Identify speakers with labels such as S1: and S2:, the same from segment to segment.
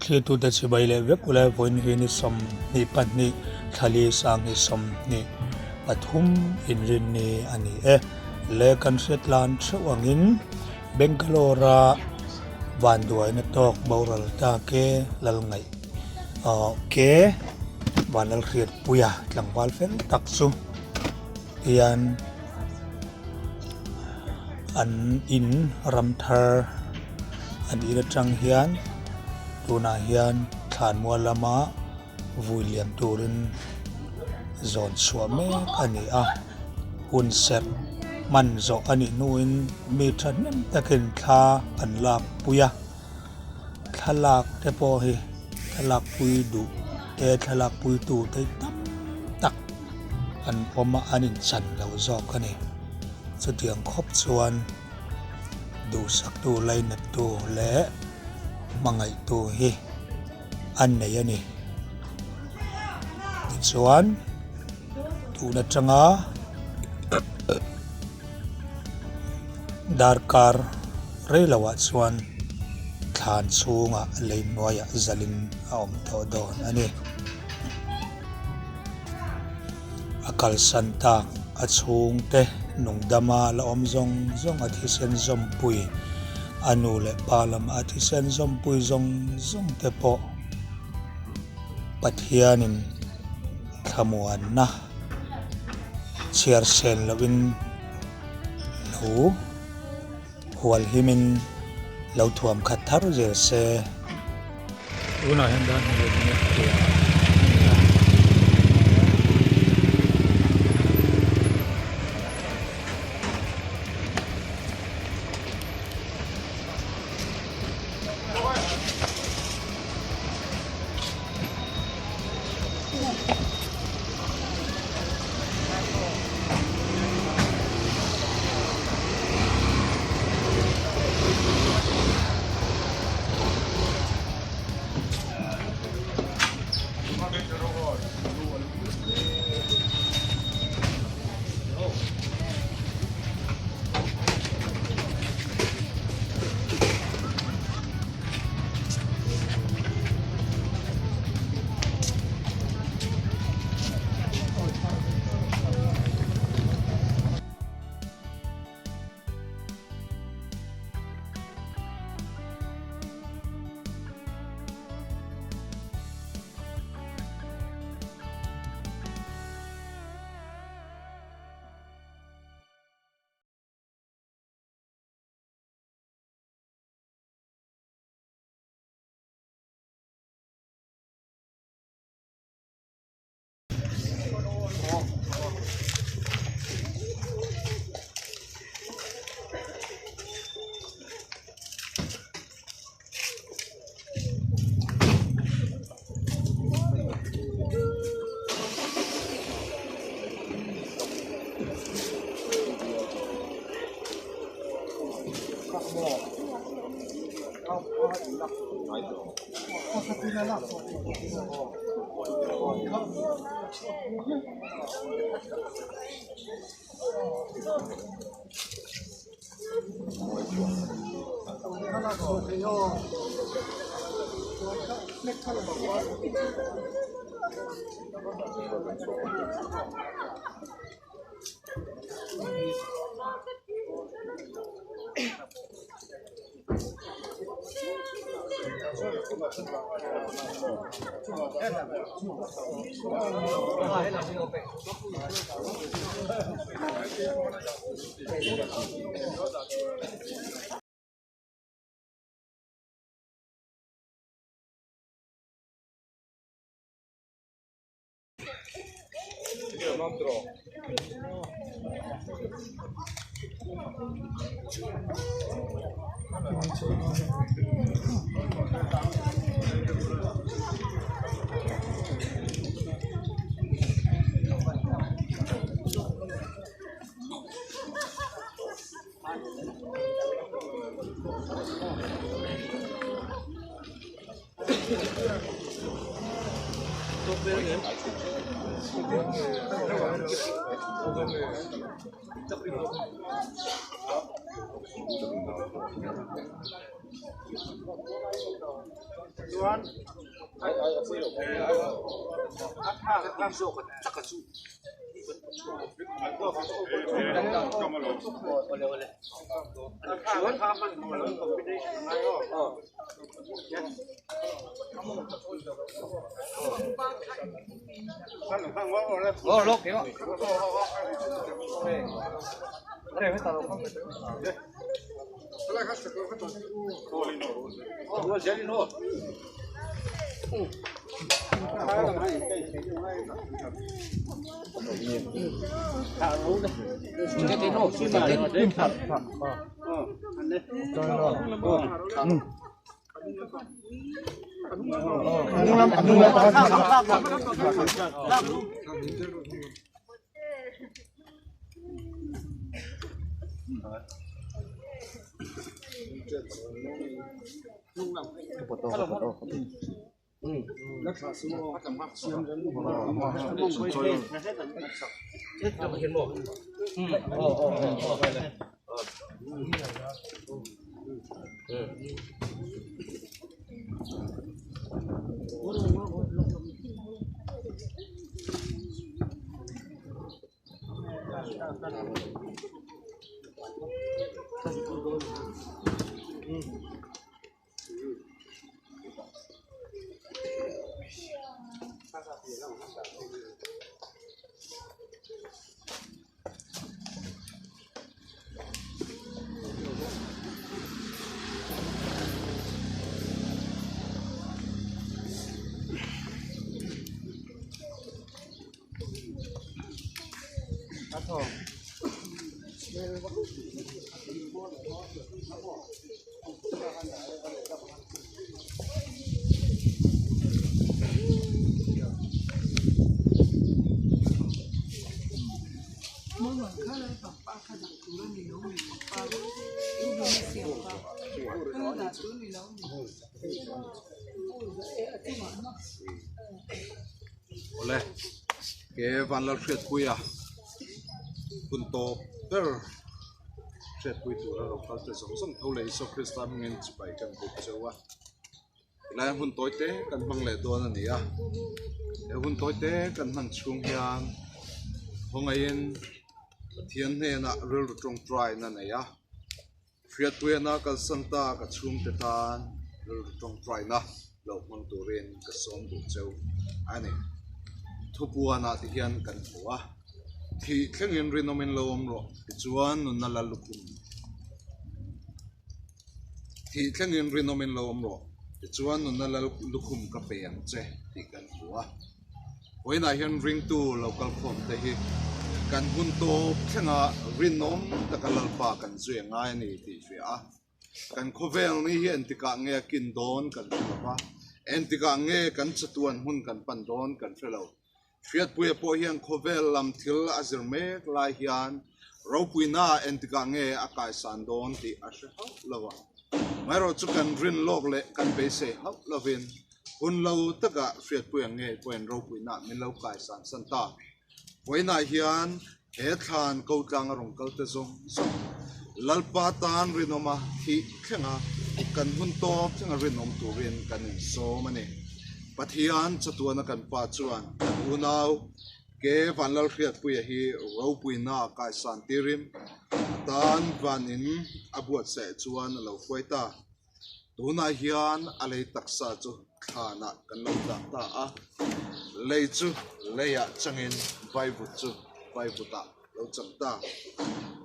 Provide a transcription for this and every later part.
S1: Thlirtute chibai leh vek ula vawiin hi ni 22 thlali sanghnih 23 inrinni a ni e. Le kan hriatlan theuh angin Bangalore-a vanduaina tawk boral ta ke Lalngaih ke Vanlalhriatpuia tlangval fel tak chu hian an in ram thar an in atang hian tunah hian thlanmual lama vui liam turin zawn chhuah mek a ni a hun serh hman zawh a nih hnuin mi thahnem takin thla an lak pui a thlalak te pawh hi thlalak pui duh te thlalak pui tu te tam tak an awm a an inchan lo zawk a ni chutiang khawp chuan duhsak tu lainat tu leh hmangaih tu hi an nei a ni tichuan tun atanga darkar rei loh ah chuan thlan chhungah lei hnuaiah zalin a awm tawh dawn a ni. A kalsan tak a chhungte nungdama la awm zawng zawng a thisen zawmpui a nu leh pa lama a thisen zawmpui zawng zawng te pawh Pathianin thlamuanna chhiar sen lohin lo hual himin lo thuam khat thar zel se. Tunah hian dan hmel mek tur a ni a.
S2: Awle, ke Vanlalhriatpuia hun tawp ber hriatpui tura rawn kal te zawng zawng tho leh Isua Krista hmingin chibai kan buk cheu a. Tilai hun tawi te kan hmang leh dawn a ni a, he hun tawi te kan hman chhung hian khawngaihin Pathian hnenah rilru tawngtaina nei a, Hriatpuiana kalsan ta ka chhungte tan rilru tawngtaina lo hmang turin ka sawm duh cheu a ni. Thupuanah ti hian kan hmu a, thih thlengin rinawmin lo awm rawh tichuan nunna la lukhum. Thih thlengin rinawmin lo awm rawh, tichuan nunna lal lukhum ka pe ang che tih kan hmu a. Vawiinah hian ringtu lo kalkhawm te hi kan hun tawp thlenga rinawm taka Lalpa kan zui a ngai a ni tih hria a. Kan khawvel ni hi entikah nge a kin dawn kan hre lo va, entikah nge kan chatuan hmun kan pan dawn kan hre lo. Hriatpuia pawh hian khawvel lam thil a zir mek lai hian ropuina entikah nge a kaisan dawn tih a hre hauh lo a. Amaherawh chu kan rin lawk leh kan beisei hauh lovin hun lo taka Hriatpuia ngei pawhin ropuina min lo kaisan san ta. Vawiinah hian he thlan ko tlanga rawn kal te zawng zawng Lalpa tan rinawma thih thlenga kan hun tawp thlenga rinawm turin kan insawm a ni. Pathian chatuana kan Pa chuan kan unau ke Vanlalhriatpuia hi ropuina kaisan tirin a tan vanin a buatsaih chuan a lo hruai ta. Tunah hian a lei taksa chu thlanah kan lo dah ta a, lei chu leiah changin vaivut chu vaivutah lo chang ta.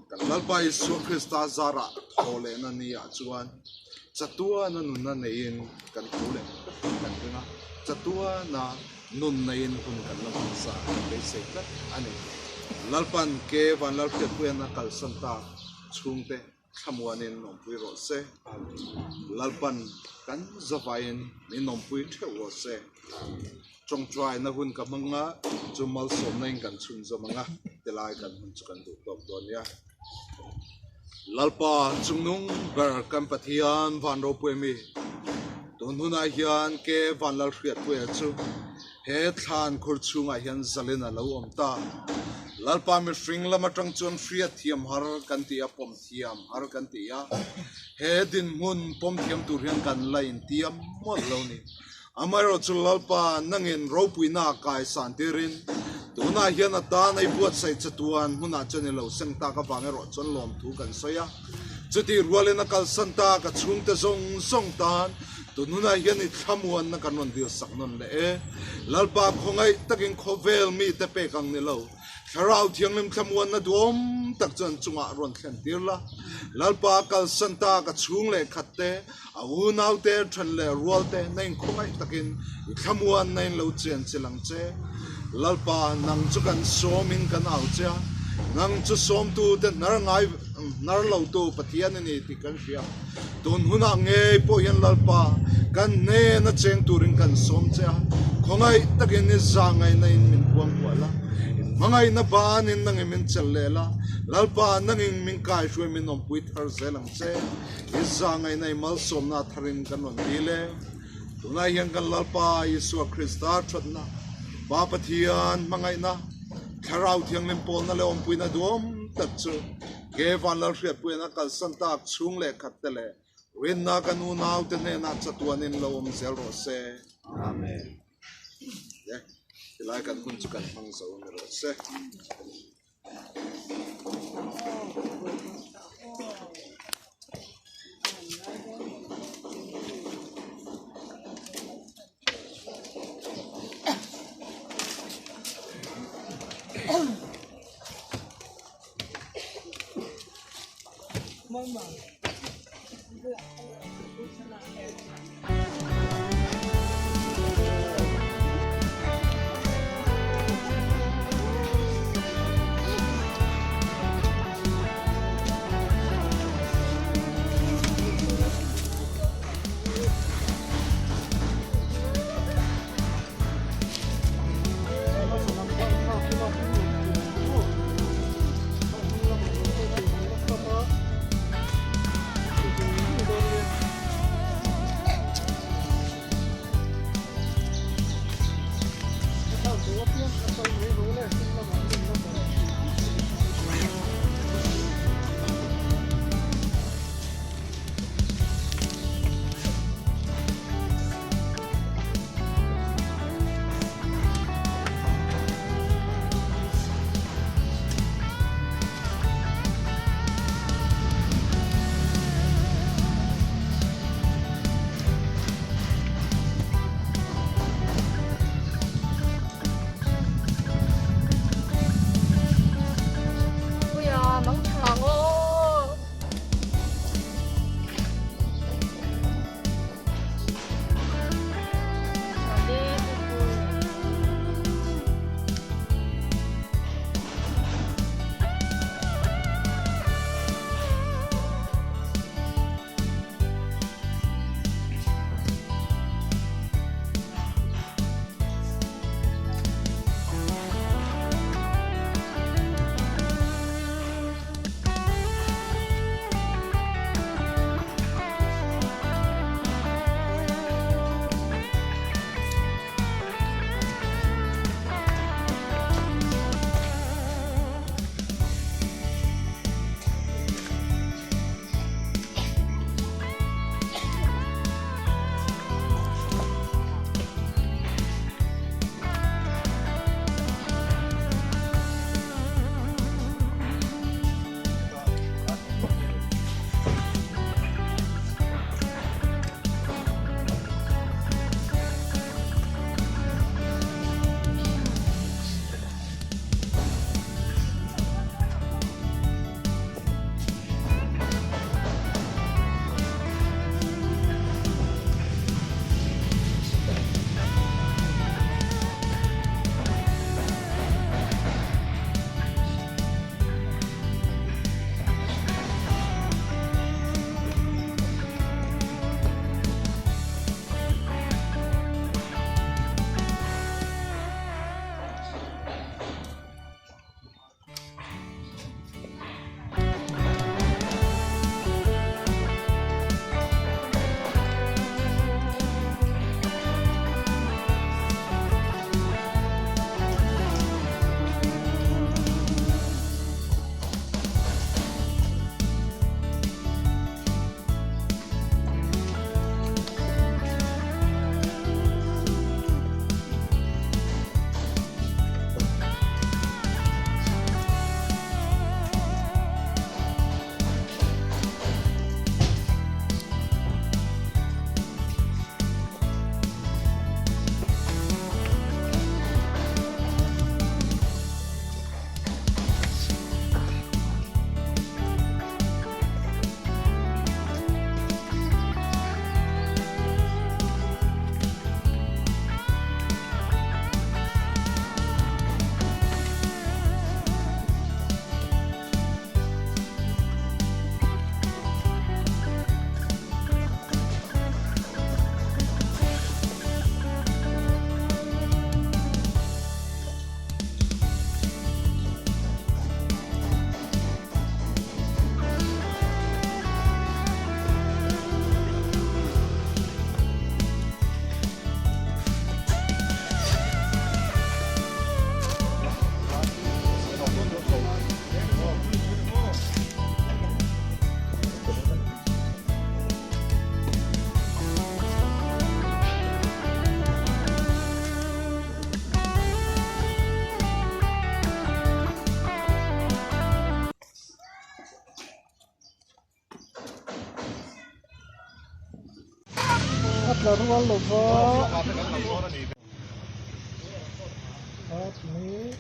S2: Kan Lalpa Isua Krista zarah thaw lehna niah chuan chatuana nunna neiin kan thu leh kan ring a, chatuana nun neiin hun kan la hmasa kan beisei tlat a ni. Lalpan ke Vanlalhriatpuian a kalsan ta chhungte. Thlamuanin awmpui rawh se. Lalpan kan zavaiin min awmpui theuh rawh se. Tawngtaina hun ka hmang a, chu malsawmna in kan chhunzawm ang a, tilai kan hun chu kan duh tawk dawn nia. Lalpa chungnung ber kan Pathian van ropui mi, tun hunah hian ke van Lalhriatpuia chu he thlan khur chhungah hian zalin a lo awm ta. Lalpa mihring lam atang chuan hriat thiam har kan ti a, pawm thiam har kan ti a. He dinhmun pawm thiam tur hian kan la intiam mawlh lo ni. Amaherawhchu Lalpa nangin ropuina a kai san tirin tunah hian a tan a i buatsaih chatuan hmunah chuan i lo seng tak avang erawh chuan lawmthu kan sawi a. Chutih rualin a kalsan tak a chhungte zawng zawng tan tun hunah hian i thlamuanna kan rawn dil sak nawn leh e. Lalpa khawngaih takin khawvel mite pek ang ni lo. Thlarau Thianghlim thlamuanna duhawm tak chu an chungah rawn thlen tir la. Lalpa a kalsan tak a chhung leh khat te, a unau te, then leh rual te na inkhawngaih takin i thlamuanna in lo chen chilh ang che. Lalpa, nang chu kan sawmin kan au che a, nang chu sawmtu te hnar ngai hnar lotu Pathian i ni tih kan hria. Tun hunah ngei pawh hian Lalpa kan hnena cheng turin kan sawm che a, khawngaih takin i za ngaihna in min kuangkuah la, in hmangaihna banin nangin min chelh leh la, Lalpa nangin min kaihruai min awmpui thar zel ang che, i za ngaihna i malsawmna tharin kan rawn dil e. Tunah hian kan Lalpa Isua Krista thatna, Pa Pathian hmangaihna, Thlarau Thianghlim pawlna leh awmpuina duhawm tak chu Ke Vanlalhriatpuiin a kalsan tak chhung leh khat te leh rinna kan unaute hnenah chatuanin lo awm zel rawh se.
S3: Amen.
S2: Le, tilai kan hun chu kan hmang zo ni rawh se.
S1: tla rual lo va. Khat hnih.